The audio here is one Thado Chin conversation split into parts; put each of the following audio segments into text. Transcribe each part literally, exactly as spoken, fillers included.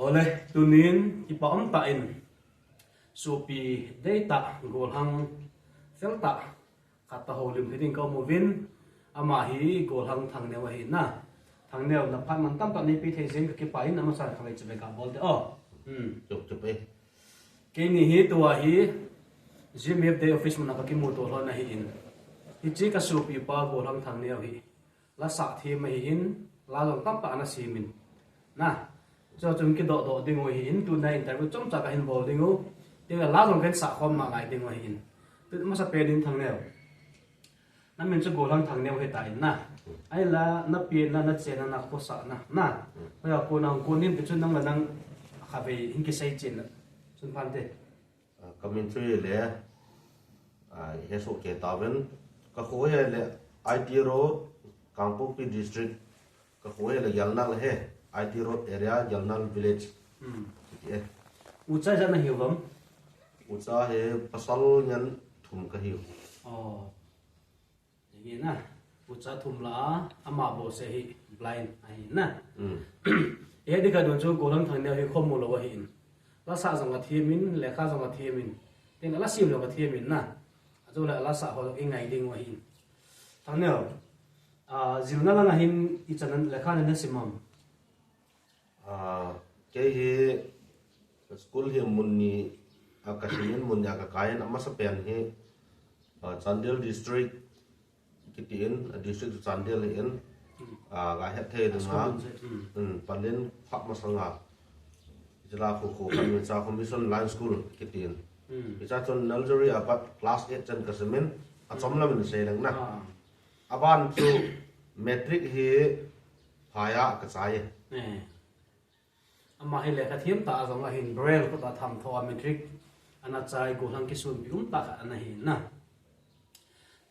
Ole, tunin kipa um tah in, sopi deitah, gollhang feltah khat ta houlim thei ding ka um uvin, ama hi gollhang Thangneo ahi na. Thangneo, na phat mantam tah neipe thei jeh in ka kipah in, amasan khatvei chibai kabol te o. Hmm. Chuk chuk e. Keini hi tua hi G M F Day office mun a ka kimuto lhon ahi in. Hiche ka sopi pa gollhang Thangneo hi la sah them ahi in, la jong tamtah ana sem in. Na, chuche chun kidoh doh ding u ahi in, tuna interview chomcha ka hin bol ding u. Tin la jong ka hin sah khom nalai ding u ahi in. Tu masa pen in Thangneo, na min chu gollhang Thangneo hi ta in na. Ahinla, na pen na, na chen na, na khosah na, na. Hoiya kona hung kon him ti chun nang le nang khatvei hin kisei chen na. Chun phante. Ah, ka min chu hile, ah, hesoh kei tauvin, ka kho hile I T Road, Kangpokpi District, ka kho hile Yalnal he, I T Road area, Yalnal Village. Hmm. Kiti e. Ucha ijat na hiu vem? Ucha hi pasal ngen thum ka hiu. Oh. Henge na, ucha thum lah a, ama boss hi blind ahi na. Mm. Ihet ding ka don chu gollhang Thangneo hi khomu lou ahi in. La sah jong athem in, lekha jong athem in. Tin la sim jong athem in na. Ajo la la sah ho i ngai ding u ahi in. Thangneo, ah, jilna lang a hin ichan lekha na na sim am? Ah, kei hi school hi mun ni a ka sim in, mun ni a ka kai in, amasa pen hi, ah, Chandel District kiti in, a district chu Chandel hi in, ah, ka het thei ding a, hmm, Palin phat masanga, jila khu khu kan min cha khu Mission Line School kiti in. Hmm. Hicha chun nursery a pat class eight chan ka sim in, achom lam in sei leng na. Ah. Aban chu matric hi phai a ka chai e. Eh. Ama hi lekha them tah a jong ahin, Braille khut a tham tho a matric ana chai, gollhang kisunpi um tah khat ana hi na.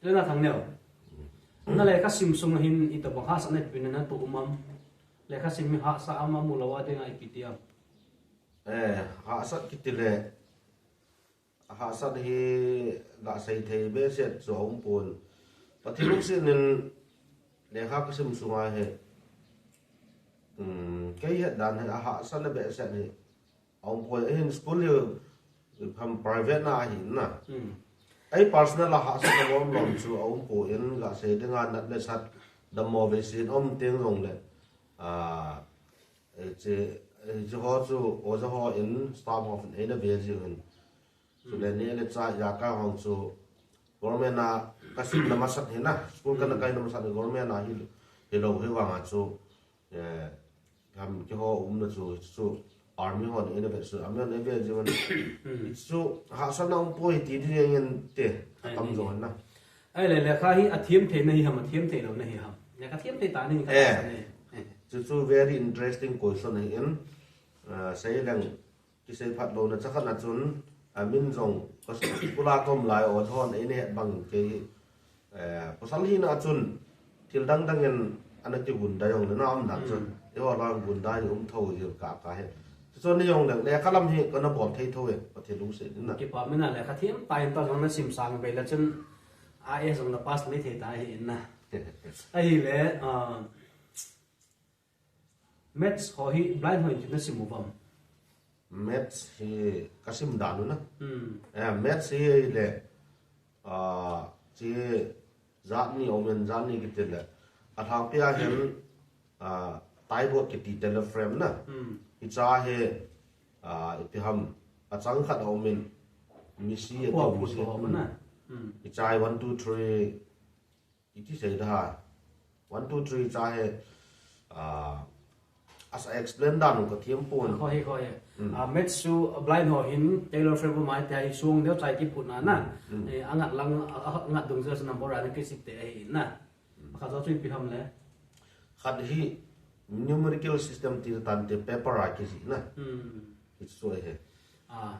Tuna Thangneo, na lekha sim sung a hin itobang hahsatna ipi na na toh um am? Lekha sim hi hahsa am, amu lou a dinga ipi ti am? Eh, hahsat kiti le, hahsat hi ga sei thei behseh chu aum pon. Pathen lungset in lekha ka sim sunga hi, um, kei het dan hi ahahsatna behseh hi aum poi. Ahin school hi ham private na ahi na. Hmm. Ei personal a hahsatna lom lom chu aum poi, ga sei dinga nat le sat dammo veisin um teng jong le, ah, eh, che, eh, che ho chu, oja ho in, staff ho in eina ve jiu hin. Chule neh le chah, ijakai ho chu government a ka simna masat hi na, school ka na kaina masat hi government a hi, hilou hi vanga chu, eh, ham keiho umna chu, chu army hon eina ve chu, army hon eina ve jiu hin. Chu hahsatna um poi ti ding in te, atam jo na. Ahile, lekha hi athem thei na hi ham, athem thei lou na hi ham? Lekha them thei ta ning ka sa ne. Chu chu very interesting question ahi in, eh, sei leng, kisei phat louna chakhat na chun, amin jong ka school a ka um lai, oja hon eina het bang kei, eh, pasal hina chun thil dang dang in ana kigun da jong le na um dan chun, eiho lang gun da hi um tho jil ka ka he. Chu ni jong leng lekha lam hi ka na bol thei tho e, Pathen lungset in na. Kipa mina lekha them tah in ta jong na sim sang ve la chun, I A S jong na pass mai thei ta hi in na. Ahile, ah, Maths ho hi blind ho in na sim u vem? Maths hi ka sim dan u na. Hmm. Eh, maths hi le, ah, chi jat ni um in, jat ni kiti le. Alhangpi a hin, ah, tie board kiti tele frame na. Hmm. Hicha hi, ah, ipi ham, achang khat um in, misi a tua, misi a tua um na. Hmm. Hicha hi one, two, three, iti sei da ha. One, two, three cha he, ah, as I explain dan u ka thiam pon. Kho hi, kho hi. Mm. Ah, maths chu blind ho hin tailor frame mai te hi sung deu chai ki put na na. Mm. Eh, angat lang, a, a, angat dung chu number a na kisik te ahi na. Mm. Kha chu ipi ham le. Khat hi numerical system ti tan te paper a kisik na. Mm. It's so he. Ah.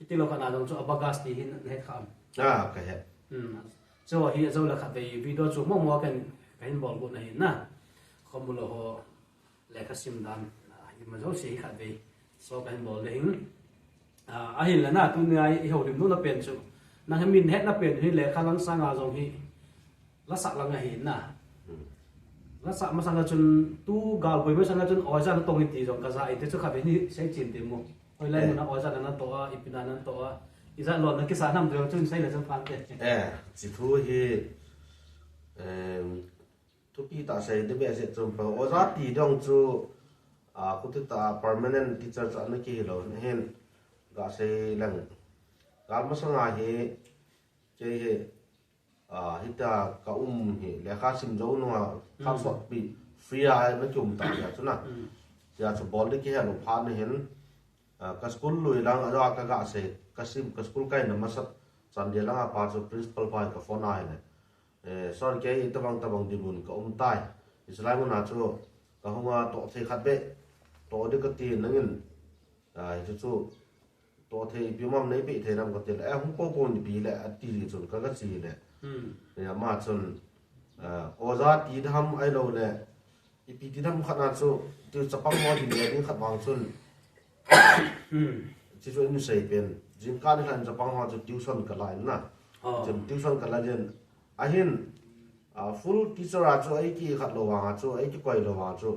Iti lo khat na jong chu abacus ti hin het kha am? Ah, ka het. Hmm. Chu hi ajo le khat vei video chu mo mo kan, ka hin bol got na hin na. Khomu lou ho lekha sim dan, ah, ima jouse hi khat vei. So ka hin bol le hin. Ah, ahin la na tuni a i houlim nu na pen chu. Na hin min het na pen hi lekha lang sanga jong hi la sah lang ahi na. Hmm. Nasa masang a chun tu galboi masang a chun oja natong in ti jong kaja e, ti chu khatvei hin seichen tin mo. Hoilai mun a oja natoh a, ipi na natoh a, ijat lon nakisa nam ti jong chun seile chun phante. Eh, chi thu hi, em, thupi tah sei ding behseh chun pa. Oja ti ding chu, a, khuti tah permanent teacher chu ana kihilou. Hin, gasei leng. Gal masang a hi, kei hi, a, hita ka um hi, lekha sim jou nunga, khat sot pi, free a, na kium ta ya chu na. Ya chu bol ding kihelou phat na hin, a, ka school lui lang, a, ka gasei, ka sim, ka school kaina masa, chan dia lang a pa chu principal pa ka phone a hile. Eh, sir, kei tabang tabang ding mun ka um tai. Isalai mun a chu ka hung a toh thei khat be. Toh ding kati nangin, a, hichu chu toh thei ipi ham neipe thei nam kati le. Eh, hung po po ni pi le, ati chun ka gache le. Hmm. Eh, ama chun, a, oja ti ding ham ahilou le. Ipi ti nam khat na chu, tu chapang ho din le ding khat vang chun. Hmm. Chi chu in sei pen. Jingkah ni khat chapang ho chu tuition ka la in na. Oh. Chun tuition ka la din. Ahin, a, full teacher a chu ei kikhat lou vang a chu, ei kikoi lou vang a chu.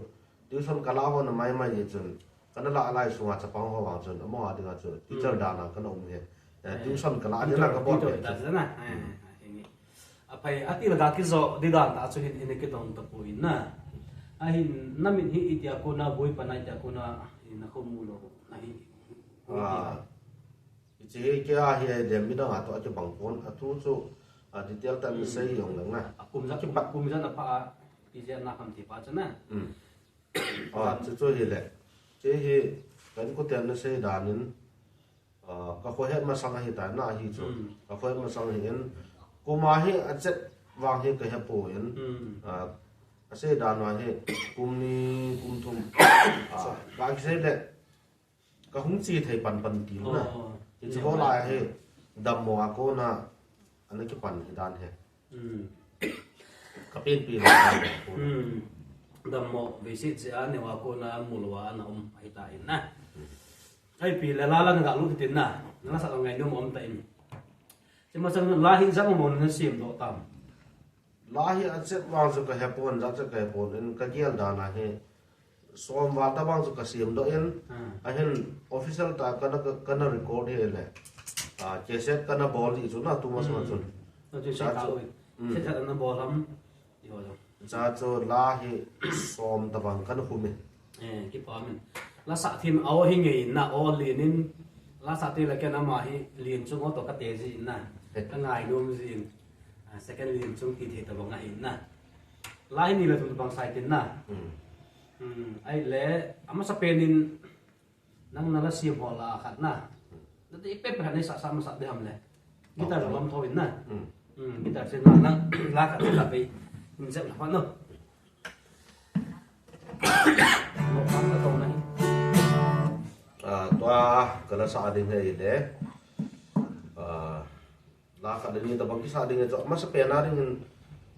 Tuition ka la ho na mai mai di chun. Kana la lai sunga chapang ho vang chun. Amaho a dinga chu. Teacher dan a kana um hi. Eh, tuition ka la din na ka bol pen. Tuition ka la din na. Eh, eh, eh. Aphai, ati laga kijo ding dan tah chu hin, hin kitong tapoi na. Ahin, namin hi itia kona, boi pana itia kona, hin na khomu lou, na hi. Ah. Hiche hi kei a hi lem midang a toh akibang pon, athu chu, a, detail tah in sei jong leng na. A kum ijat, kum ijat na pha a, pi ijat na ham ti pa chu na. Hmm. A, chu chu hile. Hiche hi, ka inkoten na sei dan in, a, ka khohet masang ahi tai na ahi chu. Hmm. Ka khohet masang ahin, kum a hi achet vang hi ka hepon. Hmm. A, asei dan a hi, kum ni, kum thum. A, ka kisei le, ka hung che thei pan pan ti na. Oh, hiche ho lai hi, dammo a kona, ana kipan hi dan hi. Hmm. Ka penpi le. Hmm. Dammo, veiset che a, neo a kona, mu lou a, ana um, ahi ta in na. Hmm. Ahi pi le la la na ga lut tin na. Na la sa ngai nom um ta in. Chi masang la hi jat mong mong na sem doh tam. La hi achet vang chu ka hepon, jat chet ka hepon, in ka gel dan a hi. Som val tabang chu ka sem doh in, ah, ahin official tah kana, kana record hi le. A, cassette kana bol di chu na tu masang a chun. Hmm. Cha chu, hmm. Cassette kana bol ham, ti ho jong. Cha chu la hi som tabang kana khum e. Eh, kipa min. La sa thim a o hi ngei na o lin in, la sa ti la ken ama hi lin chung o to ka te ji na. Eh. Ka ngai nom ji in. A, second lin chung ti thei tabang ahi na. La hi ni le thum tabang sai tin na. Hmm. Hmm, ahile, amasa pen in nang na la sem ho la khat na. Na ti pe pe khat nei sa sa masa ding ham le. Guitar lam tho in na. Hmm. Hmm, guitar sem na nang la khat sa pe. In sem na pa no. Lo kang ka tong na hi. A, tua ka la sa ding hi le. A, La khat le ni tabang kisa ding e chu, masa pen a ding in,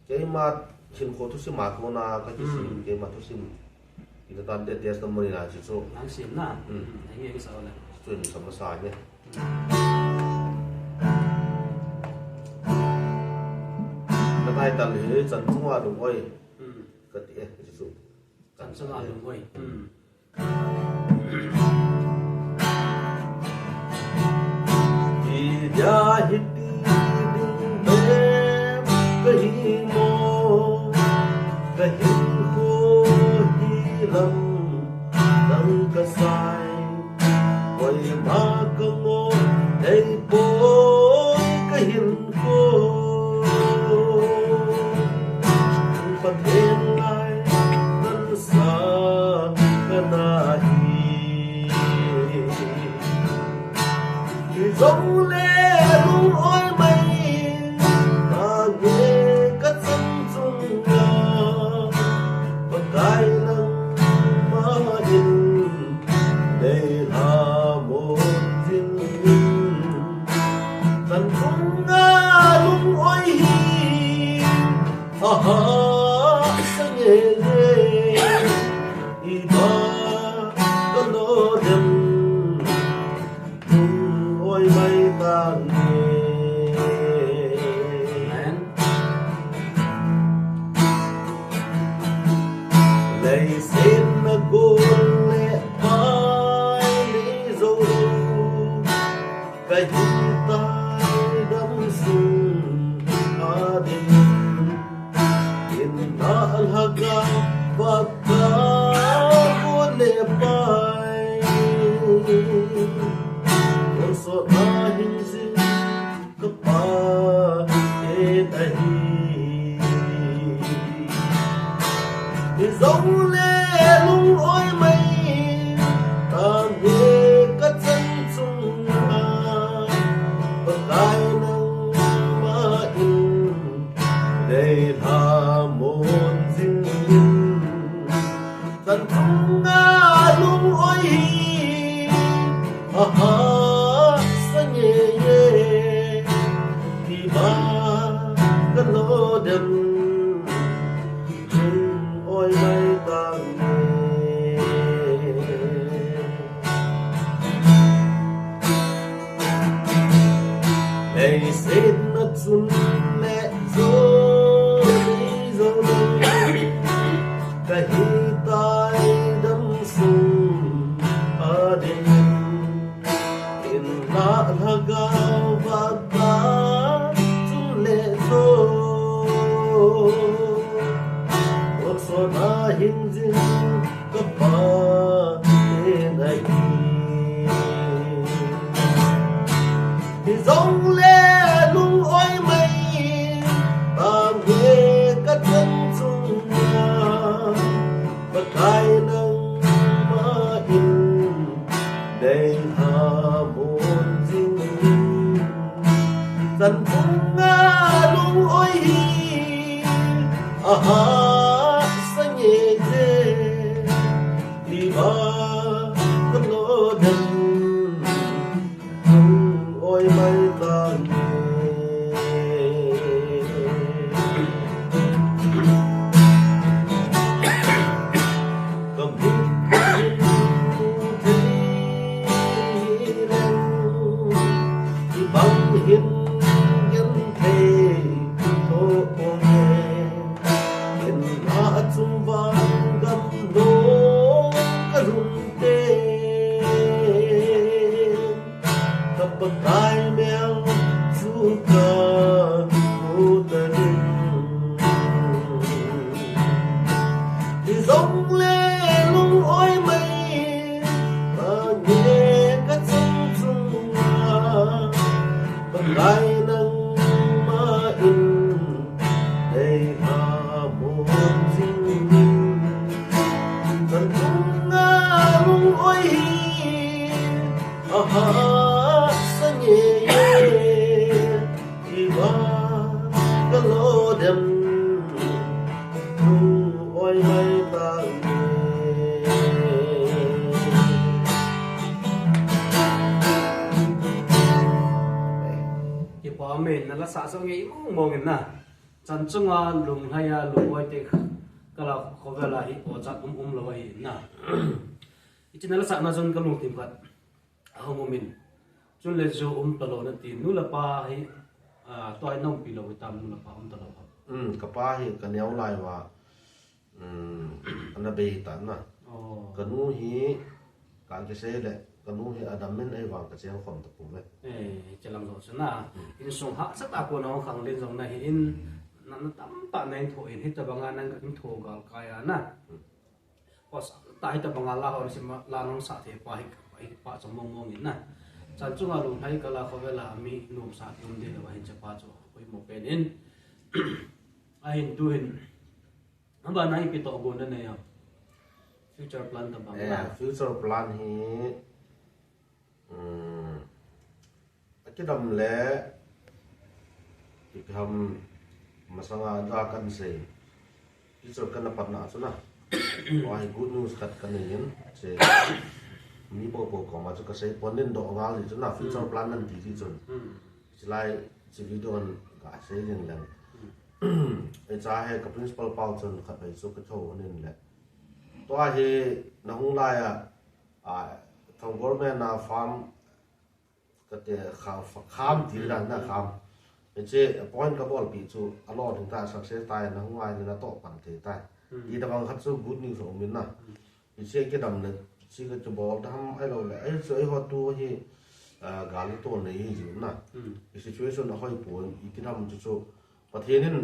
keima hinkho thusim a kona ka kisim, hmm, keima thusim. Ina tan te testimony na chu chu. Nang sim na. Hmm. Hmm, nge kisa le. Chu in sa masa nge. Na title hi Chan Chunga Lungoi. Hmm. Ka ti e, chu chu. Chan Chunga Lungoi. Hmm. Idia hiti ding bep kahi mo, kahinkho hi lam dang kasai. Koima kangoh thei poi kahinkho. Pathen ngai sa ka na hi. Hijong le lung-oi mai, ta nge ka chan chunga, Pakai nangma in, nei lhamon jing in, chan chunga lung-oi hi. Aha, sangene, iba, kalo dem, oi mai tange. Amen. Kosona hin jin kapa e ahi. Hijongle lung-oi mai tang e kachan chunga, Pakai nangma in deilha mon jing in. Chan chunga lung-oi hi ahahsa ngei e, tima kalo dem lung-oi mai tang e. Leiset na chun le jo, jo, kahitai damsung ading in la lhagao vata chun le jo. Kosona hin jin kapa e ahi. Hijongle lung-oi mai tang e kachan chunga, Pakai nangma in deilha mon jing in. Chan chunga lung-oi hi ahahsa ngei e, tima kalo dem lung-oi mai tang e. Kamit in mu thei leng, kibang hin gen thei tho pong e. Ken la chung vang gam lou kalhun te, ka Pakai mel chu kamu ta ding. Hijongle lung-oi mai tang e kachan chunga, Pakai nangma in deilha mon jing in. Chan chunga lung-oi hi ahahsa ngei e, tima kalo dem lung-oi mai tang e. Kipa umin, na la sah jong ngei mong mong in na. Chan chunga lunglhai a lung-oi te kala khovel a hi o chat um um lou ahi na. Hiche na la sah na jong ka lungthim khat ahung um in. Chun le jo um talou na ti, nu le pa hi, ah, tua hi na umpi lou hitam, nu le pa um talou ham? Um, ka pa hi ka neo lai uva, um, ana bei tan na. Oh. Ka nu hi, ka kisei le, ka nu hi adam in ahivang ka cheng khom tapouve. Eh, hiche lang jong chu na. Hmm. Insung hahsat a kona hung khanglen jong na hi in, na, na tamtah na in tho in, hitabanga na in tho gal kai a na. Hmm. Kos ta hitabanga la ho sim la nong sa thei pa hi, hi pa chom mong mong in na. Chan chunga lunglhai kala khovel a mi nom sa ti um de lou ahin, hiche pa chu poimo pen in. Ahin tu hin. Abana ipi toh gon na nei a? Future plan tabang la. Eh, future plan hi, um, akidam le, ipi ham masanga ja kan sei. Future kana patna chu na. Tua hi good news khat ka nei in, che mi popo koma chu ka sei pon in, doh ngal ji chu na, future plan nan ti ji chun. Hmm. Chulai, hiche video in ka sei jing leng. Hmm. Hiche hi ka principal pau chun khatvei chu ka thou in le. Tua hi na hung lai a, a, thong government a farm kati kha, kham ti dan na kham. Hiche point ka bolpi chu a lo ding ta, success ta, na hung ngai na toh pan thei ta. Hmm. Ti tabang khat chu good news um in na. Hmm. Hiche kidam le, hiche ka chu bol ta ham ahilou le. Ahi chu eiho tu hi, ah, gal le tol nei hi ji na. Hmm. I situation ahoi pon, i kidam chu chu Pathen in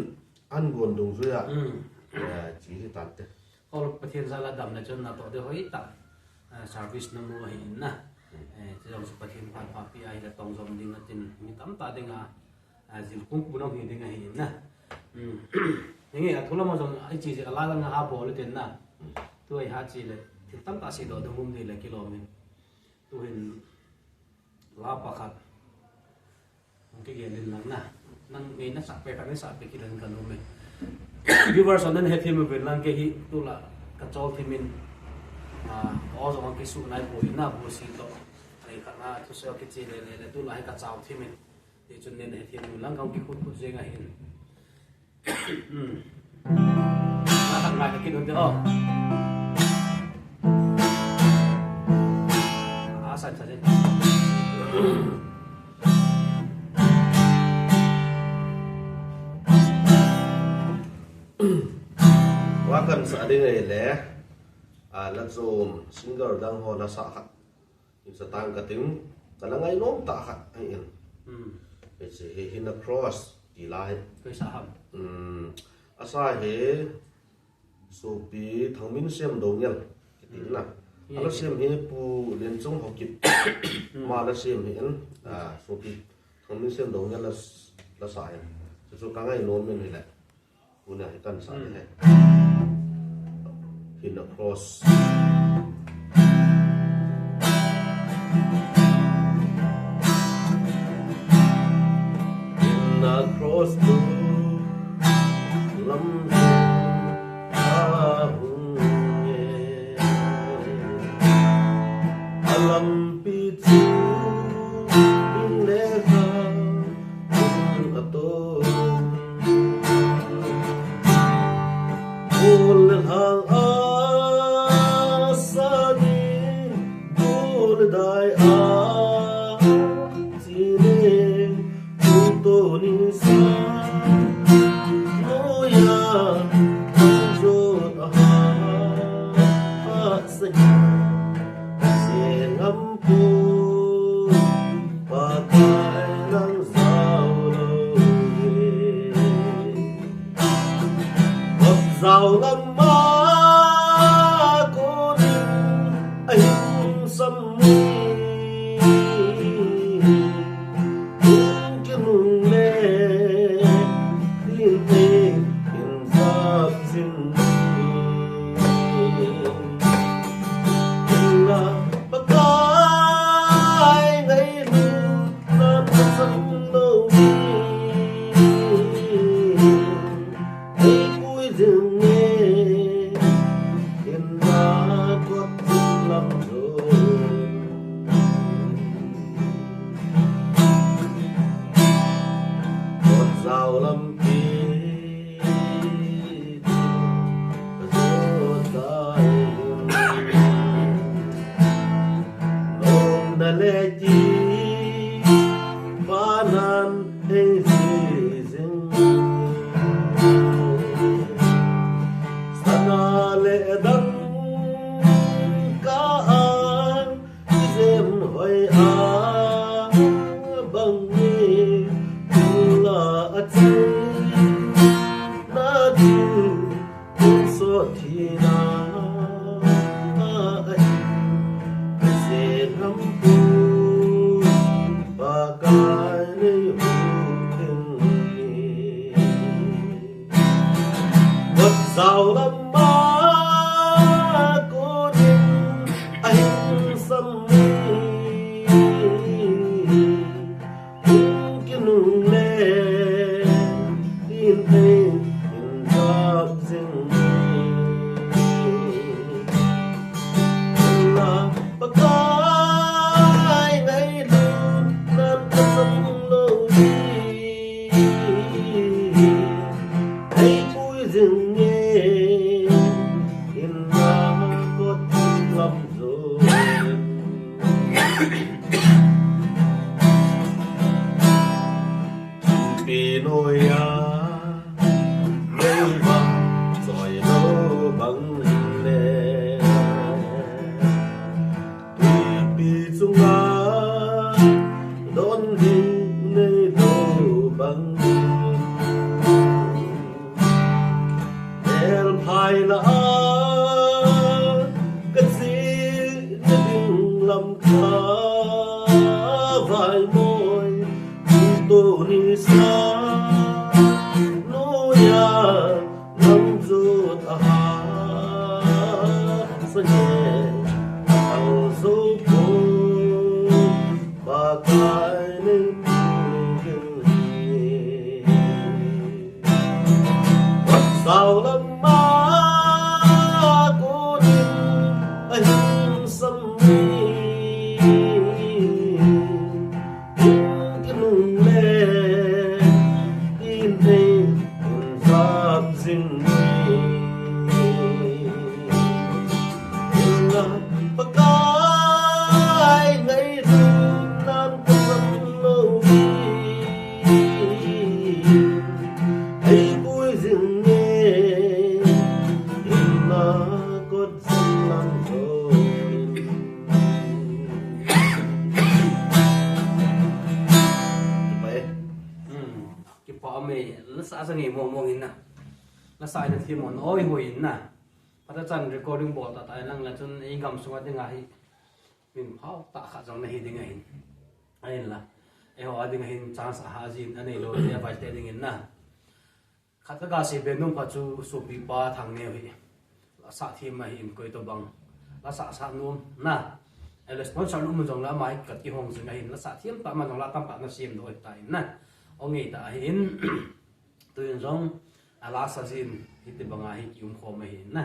ahin gon dungjuia, hmm, eh, che hi tante. Kol Pathen jal a dam le chun natoh ding hoi tah, eh, service namu ahi in na. Eh, chujong chu Pathen phat pha pi a hi la tong jom ding atin, mi tamtah dinga, ah, jil kung pu nong hi ding ahi na. Hmm. Hinge a thu lama jong a ichi jeh a la langa ha bol tin na. Tu a iha chi le, thil tamtah seidoh ding um ding le kilom in. Tuhin la pakhat. Hung kigel in lang na. Nang ngeina sah pe khat nei sah pe kit in ka nom e. Viewers hon nei hethem uvin lang kei hi tulai ka chol thim in. Ah, o jong kisuh nai poi na bu si to. Nei khat na thusei kiche le le le tulai ka chol thim in. Ti chun nei hethem uvin lang ka hung kikhut khut jeng ahin. Hmm. Ngai, ngai, kit un te, oh. Ah, sa, sa, sa. Wa kan sa ding ahile, ah, la chom singer dang ho la sa khat. Hin sa tang ka ting, ka la ngainom tah khat ahi in. Hmm. Hiche hi Hina Cross ti la hi. Koi sa ham? Hmm. A sa hi Sopi Thangminsiam Doungel kiti na. Hmm. A la siam hi Pu Lenchung Haokip. Hmm. Ama la siam ahi in. Ah, Sopi Thangminsiam Doungel la s-, la sa hi. Chu chu ka ngainom in hile. Tuna hi kan sa ni he. Hina Cross. Hina Cross tu lam a hung e. A lampi chu in le ha in a to. Ul hang a sa ni, ul dai a chi ni, ul to ni sa. Noya, jot a ha, ha sa ni. Singam pu, Pakai nang jao lou e. Ot jao lam ma konin a hing sam ni. Kin le, kin te, kin jap jing ni. Kin la, Pakai ngailut nan ka sam lou hi. Ei pui jing e, in la kot jing lam jo. Kot jao lampi. Sana le dang ka a Jem hoi a bang ni la a chi na di so thi na a chi se nam pu Pakai nei hu thing ni. Kot jao lam ma konin a hing sam ni. Hung kinung le, tin thei, in jap jing ni. La Pakai ngailut nan ka sam lou hi. Ei pui jing e, in la kot lam jo. Pi noi a, nei vang choi lou bang le. Tuipi chunga don ding nei lou bang. Mel phai la a ka chi na ding lam kha. Sa nuya namjut aha sanye alzo ko pakai ne mungin. Sao lama ko din ahin samni. Inkinungle, inthei, inzap zingni. Inga pakai ngaidam nan kasamlovi. Eipui zinge, inna kot zinglam zoin. Kipa e. Hmm. Kipa me, lasa sa nge mo mo inna. Lasa ina thi mo no oi ho inna. Pata chan recording bol tata lang la chun ei gam sunga dinga hi. Min phau ta kha jong na hi dinga hin. Ain la. Eiho a dinga hin chance aha jin anei lo te vai te dingin na. Khat ka ga sei be nung pha chu sopipa Thangneo hi. Lasa thim ma hi in koi to bang. Lasa sa nom na. Ele sponsor nom jong la mai kat kihong jing ahin lasa thim ta ma jong la tam pa na sem do ta in na. Ong ngei ta ahin. Tuin jong a lasa jin hiti banga hi kium khom ahin na.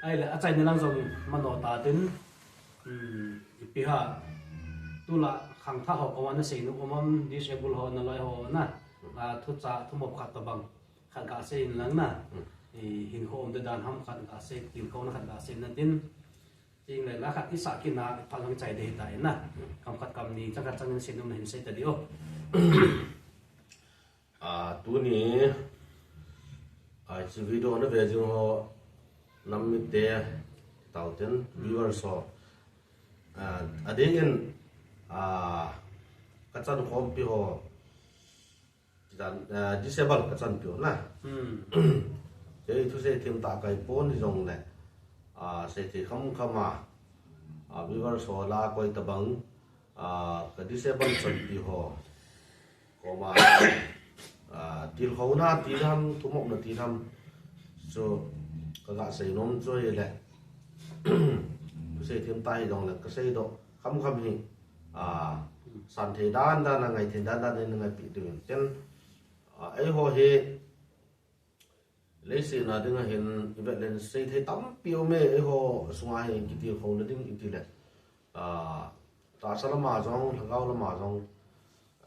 Ahile achaina lang jong mano ta tin. Hmm, ipi ha. Tula khangthah ho koma na sei nom um am, disable ho, nalai ho na. A thucha thumop khat tabang. Khat ga sei in lang na. Hmm. I hinkho umte dan ham khat ga sei, tilkhouna khat ga sei na tin. Ching le la khat i sa kit na, pha lang chai de ta in na. Kam khat kam ni, chang khat chang ni sei nom na hin sei ta di o. A, tuni, a, hiche video na ve jing ho, nam mite, tauten, viewers ho. A, adingin, a, ka chan khompi ho, Kitan, eh, disable ka chanpi u na. Hmm. Kei thusei thim tah kai pon hijongle. Ah, seithei khamkham a. Ah, viewers ho la koi tabang. Ah, ka disable chanpi ho. Koma, ah, tilkhouna ti tham, thumopna ti tham. Chu, ka ga sei nom chu ahile. Thusei thim tah hijongle, ka seidoh khamkham hi. Ah, san thei dan dan a, ngai thei dan dan a, na ngaipi diuvin. Ken, ah, eiho hi, leiset a dinga hin, i vet le seithei tampi um e, eiho sunga hi kitilkhouna ding i ti le. Ah, tahsa lama jong, lhagao lama jong,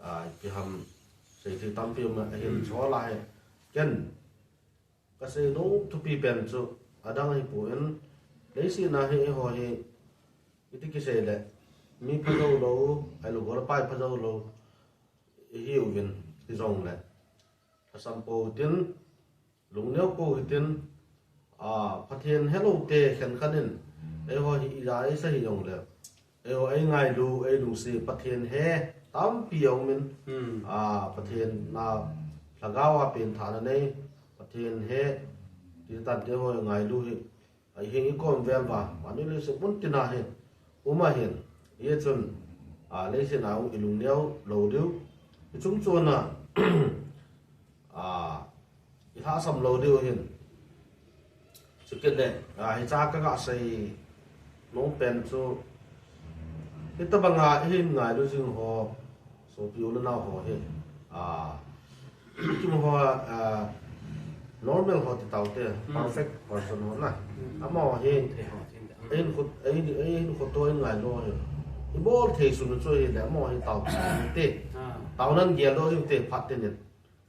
ah, ipi ham seithei tampi um e, ahin chol a hi. Ken, Ka sei nom thupi pen chu adang ahipoi, leiset a hi eiho hi iti kisei le mi pha jou lou, ahilou le pai pha jou lou ihiuvin, hijongle lhasam pou hitin, lungneo pou hitin, a, Pathen helou te khenkhat in eiho hi ija eisa hijongle Eiho, ei ngailu, ei lungset, Pathen he tampi aumin. Hmm. Ah, Pathen na lhagao a pengthahna nei, Pathen he, ti tante ho ngailu hi. Ahin i kom vel uva, mani leiset mun tina hi, um ahin. Hichun, ah, leiset a um i lungneo lou diu. I chungchon a, ah, i lhasam lou diu ahin. Chukit le, ah, hiche ka ga sei nom pen chu, hitabanga ihin ngailu jing ho, sopi u le nao ho hi, ah, kim ho, ah, normal ho ti taute, hmm, perfect person ho na. Hmm. Amaho hi, ei hin khut, ei hin, ei hin khut to ei ngailu hi. I bol thei sun chu hi le, amaho hi tao te. Ah. Tao nan gel lo jing te phat te nin.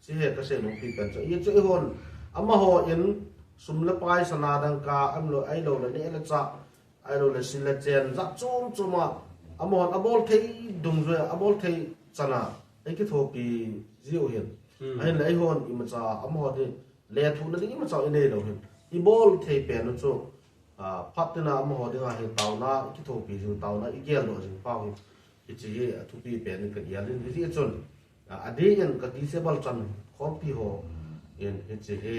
Hiche hi ka sei nom pi pen chu. Hichu eihon, amaho in sum le pai sana dangka, ahilou le neh le chah, ahilou le sin le chen, jat chom chom a, amahon abol thei dungjui a, abol thei chan a, ei kithopi jiu hin. Hmm. Ahin le eihon imacha, amaho ding, lethuhna ding imacha i nei lou hin. I bol thei pen u chu, ah, phat tina amaho dinga hi taona, i kithopi jing taona, i gel doh jing pau hi. Hiche hi athupi pen in ka gel in, hiche chun, ah, adingin ka disable chan khompi ho in hiche hi,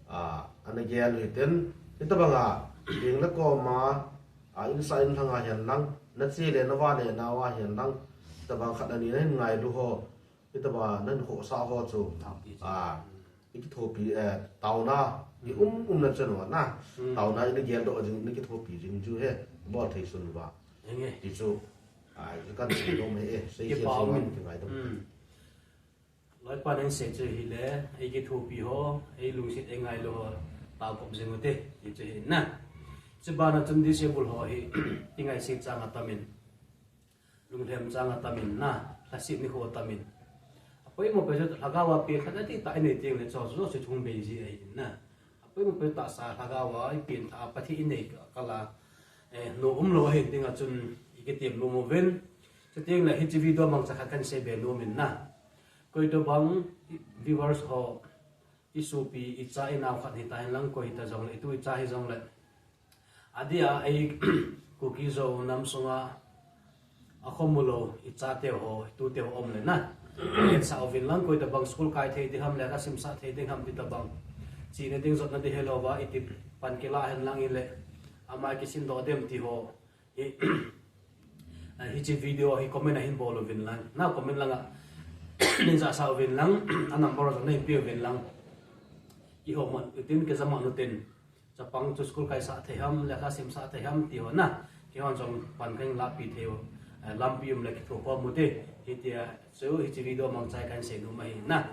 ah, ana gel u hiten, hitabanga, ding le kom a, ah, insung inlhang a hihen lang, na che le na va le nao a hihen lang, hitabang khat ani na hin ngailu ho, Hitobang nan khohsah ho chu, ah, i kithopi, eh, taona i um umna chan uva na, taona i na geldoh jing, na kithopi jing chu hi bol thei sun uva. Henge. Ti chu, ah, i kan seinom ahi e, sei khel seinom kingaidam. Loipa nang sei chu hile, ei kithopi ho, ei lungset ei ngailu ho, taokop jing ute, ti chu hi na. Chubana chun disabled ho hi, i ngaisang chang atamin, lunglhem chang atamin na, lhaset nikho atamin. Apoimo pen chu lhagao a pen khat atitah i nei teng le chu chu chu thung bei ji ahi na. Apoimo pen tahsa lhagao a i pen tha a Pathen in nei kal a, eh, nom umlou ahi dinga chun i kitem nom uvin. Chuteng le hiche video mangcha khat kan seibe nom in na. Koitobang viewers ho, i sopi, i cha, i nao khat hita henlang, koi hita jongle, i tu i cha hi jongle, adia ei Kuki Zo nam sunga akhomu lou i chate ho, i tute ho um le na, etsah uvin lang, koitobang school kai thei ding ham, lekha simsah thei ding ham, ti tobang, chena ding jotna ding helouva, iti pan kila henlang in le, ama kisin doh dem ti ho hi, ah, hiche video hi comment a hin bol uvin lang. Na comment langa nin jahsah uvin lang, a number jong nahin pe uvin lang. Kihou man utin, kijam man utin. Chapang chu school kaisah thei ham, lekha simsah thei ham, ti ho na. Keihon jong pan kahin lahpi thei u, eh, lampi um le kithokhom ute. Hitia chu hiche video mangcha a kahin seinom ahi na.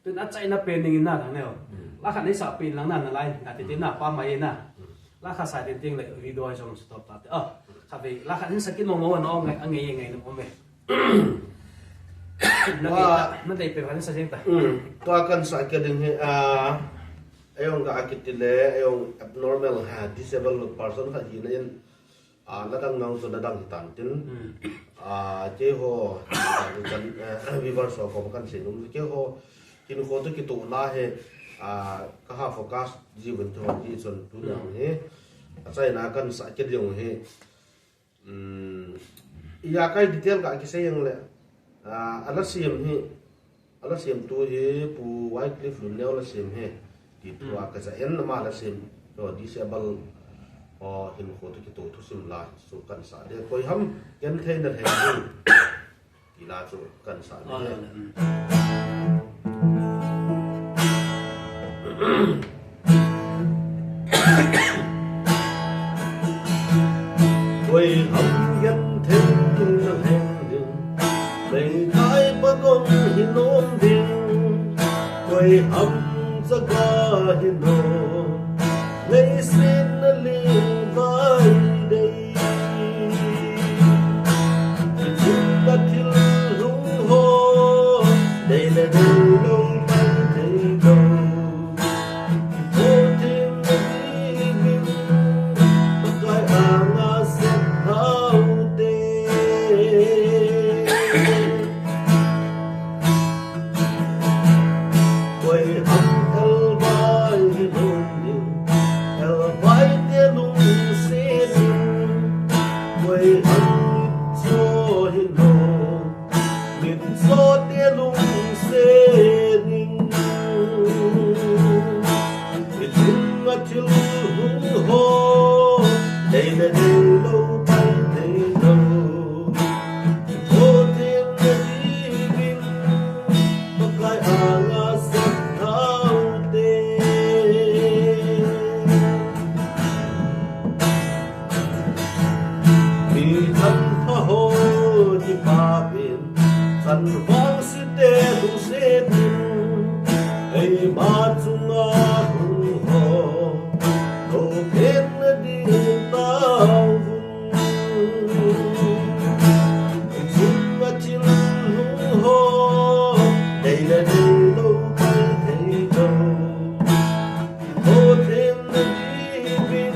Tun achaina pen dingin na thang neo. Hmm. Lekha nei sah pen lang na, nalai, na titi na, pa mai na. Hmm. Lekha sa tin ting le video jong stop ta te. Oh, khatvei, lekha nei sa kit mong mong na, ong ngai, angai, ngai, ngai, ngai. Na dei, na dei pen lekha nei sa jeng ta. Hmm. Tua kan sa kit ding hi, ah, eiho ga kiti le, eiho abnormal ha, disabled person khat hina in, ah, nadang nang chu nadang hitan tin. Hmm. Ah, keiho, kan, eh, viewers ho kom kan seinom. Keiho, hinkho toh kitoh la hi, ah, kaha focus jiuvin ti ho ti chun tuni hi. Hmm. Achaina kan sa kit jong hi. Hmm. Ijakai detail ka kisei jong le. Ah, ala sem hi. Ala semtu hi Pu Wycliffe Lunneo la sem hi, ti thu a ka ja en, ama la sem, to disable, o, hinkho toh kitoh thusim la chu kan sa de, koi ham genthei na lheng ding, ti la chu kan sa de. Koi ham genthei na lheng ding, meithai pagong hi nom ding, koi ham chaga hi nom, leiset na ling vai dei. Kichunga thil lhung ho, dei le dei lou pai thei lou. Kithothem na dingin, Pakai anga sep tau te. Koi ham elvai hi nom ding, elvai te lungset ding. Koi ham mitcho hi nom, mitcho te lungset ding. Kichunga thil lhung ho, dei le dei lou pai thei lou. Kithothem na dingin, Pakai anga sep tau te. Mi chan pha ho kipah in, chan vangse te lungset in, eima chunga hung ho, thophet na ding tauvin. Kichunga thil lhung ho, dei le dei lou pai thei lou. Kithothem na dingin,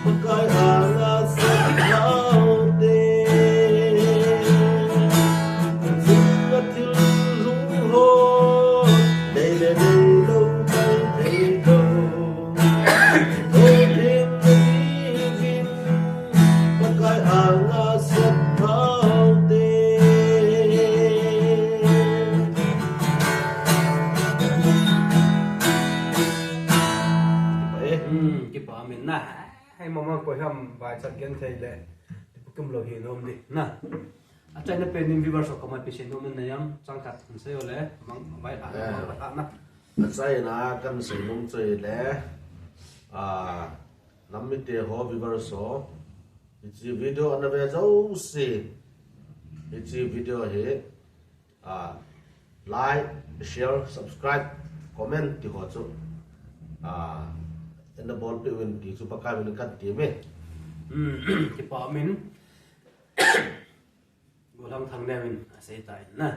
Pakai anga sep tau te. Kichunga thil lhung ho, dei le dei lou pai thei lou. Kithothem na dingin, Pakai anga sep tau te. Hmm, kipa amen na. Hei mama koi ham vaichat genthei le, ti pu kim lou hi nom di na. Achaina penin viewers ho koma ipi seinom nahi em, chang khat hin seiyo le, mang vai la, eh, mang vai la na. Achaina kahin seinom chu ahile, ah, nam mite ho, viewers ho, hiche video ana ve jouse, hiche video hi, ah, like, share, subscribe, comment ti ho chu, ah, ana bolpeh uvin ti chu Pakai min in kahin ti e. Hmm, kipa min. Golhang Thangneo in asei tan na.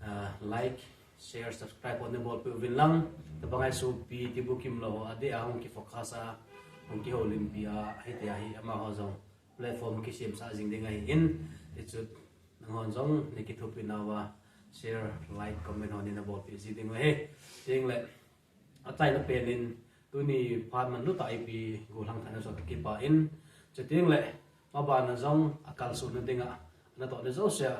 Ah, like, share, subscribe ho nabolpeh uvin lang. Tabang a sopi ti bukim lou ho, adeh a hung kifocus a, hung kihoulimpi a, hitia hi amaho jong platform kisemsah jing ding ahin, hichu nanghon jong nakithopi nauva, share, like, comment ho nabolpeh jing ding ahi. Tengle, achaina penin, tuni phat manlu tah a ipi Golhang Thangneo chu kakipah in, chuteng le, mabana jong akalsonna dinga, natoh na jousea,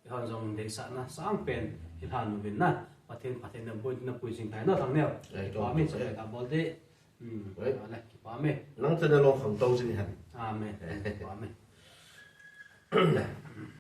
eihon jong deisahna sangpen ilhan uvin na, Pathen, Pathen in boina pui jing tai na Thangneo. Eh, kipa min, chapang kabol ding. Hmm, eh, ale, kipa min. Nang channel long khangtou jing hen. Amen. Kipa min.